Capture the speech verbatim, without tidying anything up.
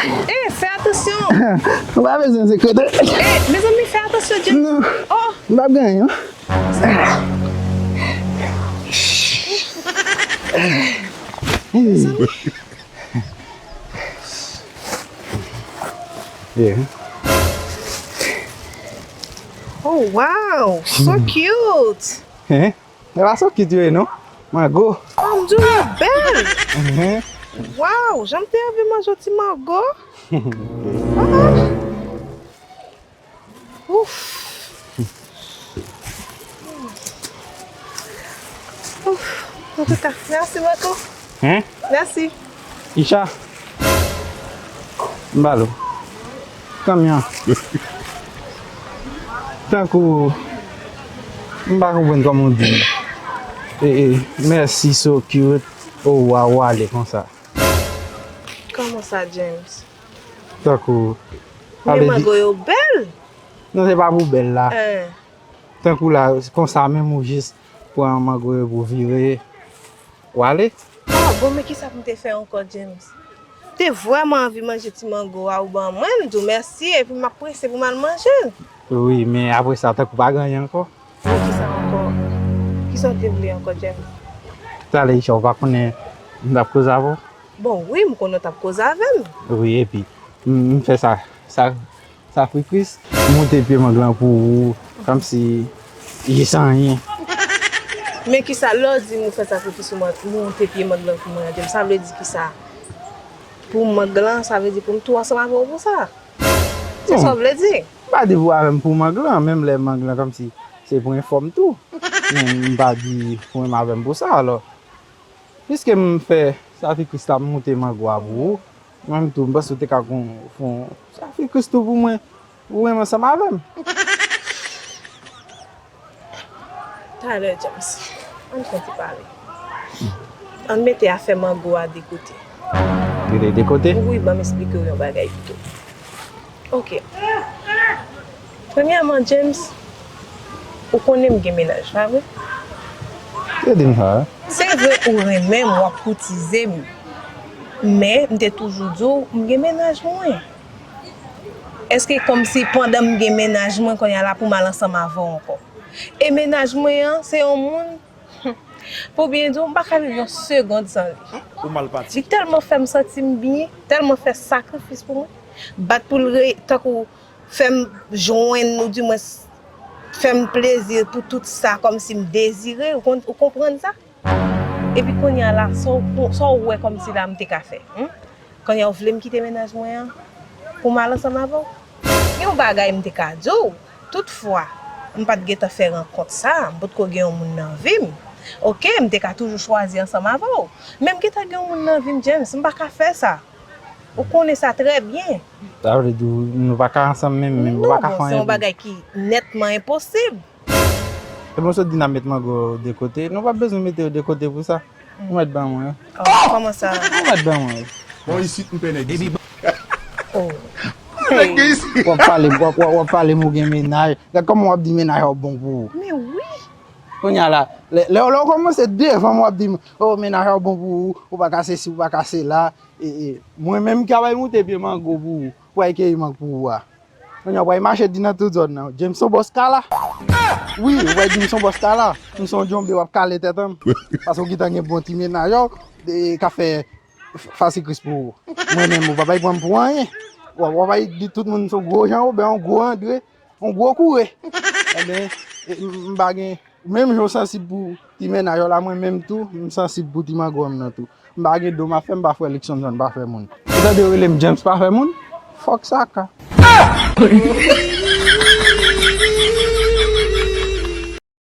Eh, fè atansyon! Ou pa bezwen sekretè. Eh, mezanmi, fè atansyon, James. Non. Oh! M p ap genyen, non. Mezanmi. Yeah. Oh, wow! So cute! Hein? E pa so cute yo ye, non? Mango. Oh, m di w yo bèl! Mhm. Wow, jan m te anvi manje yon ti mango. Ah. Ouf. Ouf. Antouka, mèsi bokou. Hein? Mèsi. Isha. M ba l ou. Kanmè an. Tankou, m pa konprann kòman w di, e, e, mèsi, so cute, oh, waw, w ale konsa. Kòman sa, James? Tankou, men mango yo bèl. Non, se pa pou bèl la. Eh. Tankou la, konsa menm ou jis pran mango yo pou vire, w ale. Ah, bon, men kisa pou m te fè ankò, James? M te vrèman anvi manje ti mango a ou ban mwen, m di w mèsi, epi m ap prese pou m al manje l. Wi, men apre sa, tankou pa gen anyen ankò. Men kisa ankò? Kisa w te vle ankò, James? Talè, Isha, ou pa konnen m t ap koze avè w? Bon, wi, m konnen w t ap koze avè m. Wi, epi, m, m fè sa, sa, sakrifis, m moute pye mang lan pou ou, kòmsi, jis anyen. Men kisa, lè w di m ou fè sakrifis ou mwen, moute pye mang lan pou mwen, James, sa vle di kisa? Pou mang lan, sa vle di pou m tou ansanm avè w pou sa? Se sa w vle di? M pa di pou avè m pou mang lan, menm lè mang lan kòmsi se pou enfò m tou. Men m pa di pou menm avè m pou sa, alò. Piske m fè sakrifis la, m moute mango a pou ou, mwen menm tou, m panse w te ka gon, fè yon sakrifis tou pou mwen, ou menm ansanm avè m. Talè, James. Ann fè ti pale. Ann mete afè mango a de kote. Mete de kote? Wi, ban m esplike w yon bagay pito. Ok. Premyèman, James, ou konnen m gen mennaj, pa vre? Te di m sa, wi. Se vre, ou renmen m, w ap koutize m. Men, m te toujou di w, m gen mennaj mwen. Èske kòmsi pandan m gen mennaj mwen, kounye a la pou m al ansanm avè w ankò? E mennaj mwen an, se yon moun, pou byen di w, m pa ka viv yon segonn san li. Ou mal pati. Li tèlman fè m santi m byen, tèlman fè sakrifis pou mwen, bat pou l re-, tankou fè m jwenn, oudimwens fè m plezi pou tout sa kòmsi m dezire, ou kon-, ou konprann sa? Epi kounye a la, sa w, sa w wè kòmsi la m te ka fè, hmm? Kounye a w vle m kite mennaj mwen an pou m al ansanm avè w? Gen yon bagay m te ka di w, toutfwa, m pa t gentan fè rankont sa, m potko gen yon moun nan vi m. Oke, m te ka toujou chwazi ansanm avè w. Men m gentan gen yon moun nan vi m, James, m pa ka fè sa. Ou konnen sa trè byen. Sa vle di nou pa ka ansanm menm, menm, nou pa ka fè anyen pou. Non, se yon bagay ki nètman enposib. E bon, sot di n ap met mango de kote. Nou pa bezwen mete yo de kote pou sa. Ou mèt ban mwen yo. Oh, kòman sa? Ou mèt ban mwen yo. Bon, isit, m pè nèg isit. Oh. Nèg gen isit. W ap pale, w ap, w ap, w ap pale m ou gen mennaj. Gad kòman w ap di mennaj ou bon pou ou. Men wi. Kounye a la, lè, lè, lè w kòmanse devan m, w ap di m, oh, mennaj ou bon pou ou, ou pa ka sesi, ou pa ka sela. E, e, mwen menm ki ap al moute pye mango pou ou, pou al keyi mang pou ou a. Kounye a w pral mache di nan tout zòn nan, James se yon bòs kala. Wi, w pral di m se yon bòs kala. M se yon djonbe w ap kale tèt an m. Paske w gentan gen bon ti mennaj ou, e, k ap fè sakrifis pou ou. Mwen menm, ou pa pral pran m pou anyen. W ap, w ap pral di tout moun m se yon gwo Jan Woben, yon gwo Andre, yon gwo koure. Ebyen, e, m, m pa gen, menm jan w sansib pou ti mennaj ou la, mwen menm tou, m sansib pou ti mango m nan tou. M pa gen do m ap fè, m pa frè Luckson John, pa frè moun. Ou tande yo rele m James pa frè moun? Fòk sa ka.